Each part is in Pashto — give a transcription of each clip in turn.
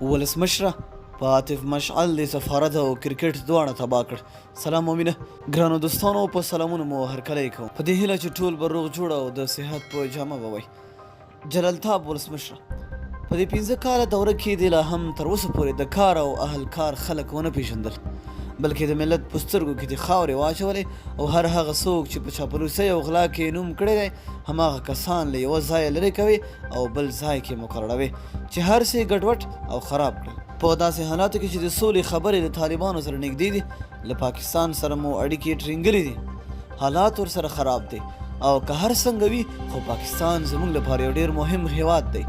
ولسمشره په عاطف مشعل دې سفارت او کرکټ دواړه تباه کړ. سلام او مینه ګرانو دوستانو، په سلامونو مو هرکلی کوم، په دې هیله چې ټول به روغ جوړ او د صحت په جامه به وئ. جلالتاب ولسمشره، په دې 5 کاله دوره کې دې لا هم تر اوسه پورې د کار او اهل کار خلک ونه پیژندل، بلکې د ملت په سترګو کې دې خاورې واچولې او هر هغه څوک چې په چاپلوسۍ او غلا کې یې نوم کړی دی، هماغه کسان له یوه ځایه لرې کوې او بل ځای کې مقرروې، چې هر څه یې ګډوډ او خراب کړل. په داسې حالاتو کې چې د سولې خبرې له طالبانو سره نږدې دي، له پاکستان سره مو اړیکې ټرینګلې دي، حالات ورسره خراب دي او که هر څنګه وي، خو پاکستان زموږ لپاره یو ډیر مهم هیواد دی.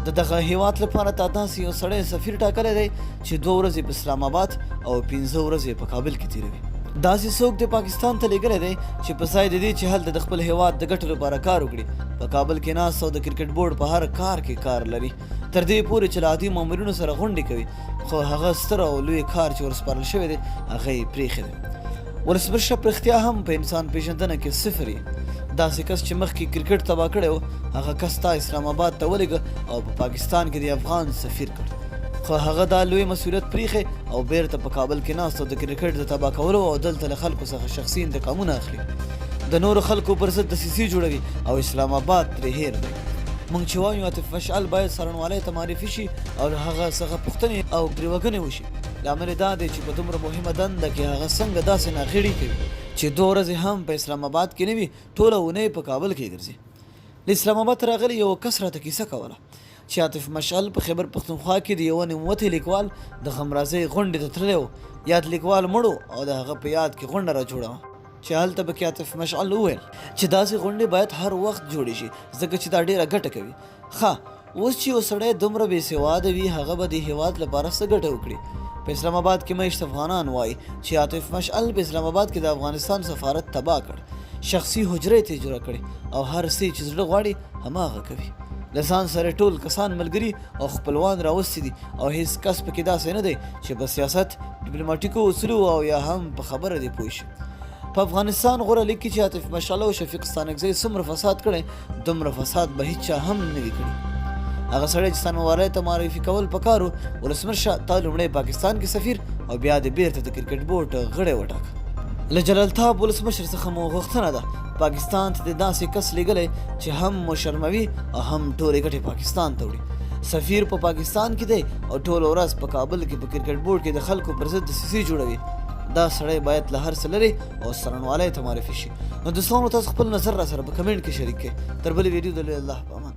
د دغه هیواد لپاره تا داسې یو سړی سفیر ټاکلی دی چې 2 ورځې په اسلام آباد او 5 ورځې په کابل کې تیروي. داسې څوک د پاکستان ته لیږلی دی چې په ځای د دې چې هلته د خپل هیواد د ګټو لپاره کار وکړي، په کابل کې ناست او د کرکټ بورډ په هر کار کې کار لري، تر دې پورې چې له عادي مامورینو سره غونډې کوي، خو هغه ستر او لوی کار چې ورسپارل شوی دی، هغه یې پرېښی دی. ولسمشره، په رښتیا هم په انسان پېژندنه کې صفر یې. داسې کس چې مخکې کرکټ تباه کړی و، هغه کس تا اسلام آباد ته ولېږه او په پاکستان کې د افغان سفیر کړ، خو هغه دا لوی مسوولیت پریښی او بیرته په کابل کې ناست او د کرکټ د تباه کولو او دلته له خلکو څخه شخصي انتقامونه اخلي، د نورو خلکو پر ضد دسیسې جوړوي او اسلام آباد ترې هېر دی. موږ چې وایو عاطف مشعل باید څارنوالۍ ته معرفي شي او له هغه څخه پوښتنې او ګریوګنې وشي، لامل یې دا دی چې په دومره مهمه دنده کې هغه څنګه داسې ناغېړي کوي چې 2 ورځې هم په اسلام آباد کې نه وي، ټوله اونۍ په کابل کې ګرځي. له اسلام آباد راغلي یوه کس راته کیسه کوله چې عاطف مشعل په خیبر پښتونخوا کې د یوه نوموتي لیکوال د غمرازۍ غونډې ته تللی و. یاد لیکوال مړ و او د هغه په یاد کې غونډه را جوړه وه چې هلته پکې عاطف مشعل وویل چې داسې غونډې باید هر وخت جوړې شي، ځکه چې دا ډېره ګټه کوي. ښه، اوس چې یو سړی دومره بې سواده وي، هغه به د هیواد لپاره څه ګټه وکړي؟ په اسلام آباد کې مېشت افغانان وايي چې عاطف مشعل په اسلام آباد کې د افغانستان سفارت تباه کړ، شخصي حجرې ته جوړه کړې او هر څه چې زړه غواړي، هماغه کوي. له ځان سره ټول کسان، ملګري او خپلوان راوستي دي او هیڅ کس پکې داسې نه دی چې په سیاست، ډیپلوماټیکو اصولو او یا هم په خبره دې پوه شي. په افغانستان غوره لیګ کې چې عاطف مشعل او شفیق ستانکزی څومره فساد کړی، دومره فساد به هیچا هم نه وي کړی. هغه سړی چې څارنوالۍ ته معرفي کول پکار و، ولسمشره، تا لومړی پاکستان کې سفیر او بیا دې بیرته د کرکټ بورډ غړی وټاکه. له جلالتاب ولسمشر څخه مو غوښتنه ده، پاکستان ته دې داسې کس لیږلی چې هم مو شرموي او هم ټولې ګټې پاکستان ته وړي. سفیر په پاکستان کې دی او ټوله ورځ په کابل کې په کرکټ بورډ کې د خلکو پر ضد دسیسې جوړوي. دا سړی باید له هر څه لرې او څارنوالۍ ته معرفي شي. نو دوستانو، تاسو خپل نظر را سره په کمنټ کې شریک کړئ. تر بلې ویډیو، د لوی الله په امان.